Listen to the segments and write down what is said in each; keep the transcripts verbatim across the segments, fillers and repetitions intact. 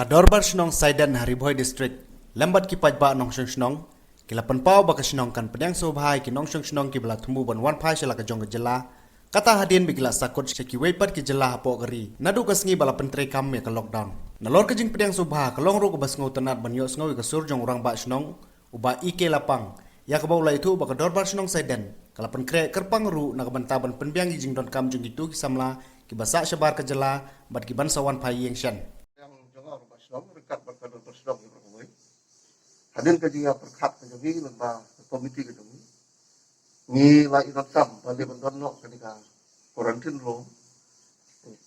Ka Dorbar Shnong Saiden ha Ri Bhoi District lem bad ki paidbah nongshong shnong ki la pynpaw ba ka shnong kan pdiang sngewbha ïa ki nongshong shnong kiba la thmu ban wan phai sha la ka jong ka jylla, kata hadien ba ki la sahkut sha kiwei pat ki jylla hapoh ka ri naduh ka sngi ba la pyntreikam ïa ka lockdown. Nalor ka jingpdiang sngewbha ka long ruh kaba sngewtynnad ban ïohsngew ïa ka sur jong u Rangbah Shnong u Bah E K Lapang, ïa kaba u la ïathuh ba ka Dorbar Shnong Saiden ka la pynkhreh kyrpang ruh na ka bynta ban pynbiang ïa ki jingdonkam jong kito ki samla kiba sah shabar ka jylla bad kiban sa wan phai ïing shen. Yang jong nga u Rangbah Shnong ryngkat bad ka Dorbar Shnong ïa baroh kawei. Hadien ka jingïapyrkhat ka jong ngi lyngba ka komiti ka jong ngi, ngi la ïoh donkam ba leh ban don noh kane ka quarantine room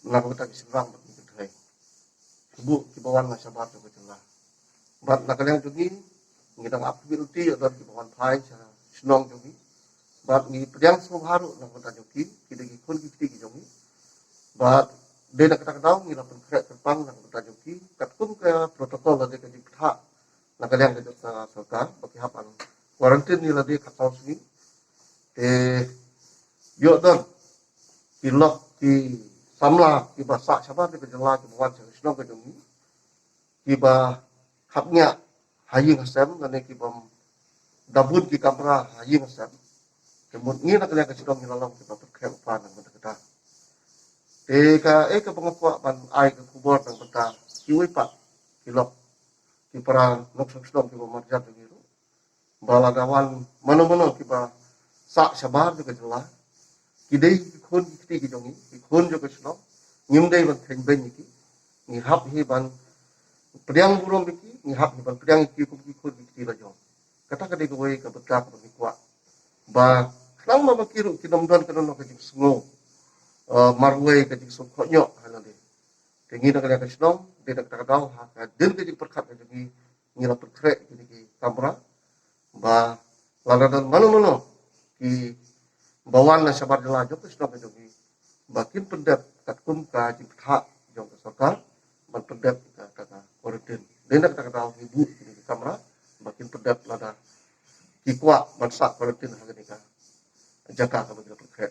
na ka bynta ki shynrang bad ki kynthei, ki buh kiba wan na shabar jong ka jylla. Bad na ka liang jong ngi, ngi dang ap community ïa don kiba wan phai sha shnong jong ngi. Bad ngi pdiang sngewbha ruh na ka bynta jong ki, ki dei ki khun ki kti ki jong ngi. Bad dei na kata ka daw ngi la pynkhreh kyrpang na ka bynta jong ki katkum ka protocol lane ka jingpynthah na ka liang ka jong ka sorkar ba ki hap ban quarantine ïa lade khatsaw sngi. Te ïoh don ki lok ki samla kiba sah shabar ka jylla kiba wan sha ka shnong ka jong ngi, kiba hap ñiah ha ïing ha sem lane kiba da bun ki kamra ha ïing ha sem. Te mut ngi na ka liang ka shnong ngi la long kiba pyrkhat bha na ka bynta kata. Te kaei kaba nga kwah ban ai ka khubor na ka bynta kiwei pat ki lok ki para nongshong shnong kiba marjan jong ngi ruh, ba lada wan mano mano kiba sah shabar jong ka jylla, ki dei ki khun ki kti ki jong ngi, ki khun jong ka shnong. Ngim dei ban khein beiñ ïa ki. Ngi hap hi ban pdiang burom ïa ki, ngi hap hi ban pdiang ïa ki kum ki khun ki kti la jong. Kata ka dei kawei ka bynta kaba ngi kwah ba khnang ma ba ki ruh kin ym don kano kano ka jingsngew, eh, marwei, ka jingsngewkhohñioh ha lade. Te ngi na ka liang ka shnong, dei na kata ka daw ha ka dien ka jingpyrkhat ka jong ngi, ngi la pynkhreh kine ki kamra ba lada don mano mano kiba wan na shabar jylla jong ka shnong ka jong ngi, ba kin pyndep katkum ka jingpynthah jong ka sorkar ban pyndep ïa ka, ka, ka quarantine. Dei na kata ka daw ngi buh kine ki kamra ba kin pyndep lada ki kwah ban sah quarantine ha kane ka jaka kaba ngi la pynkhreh.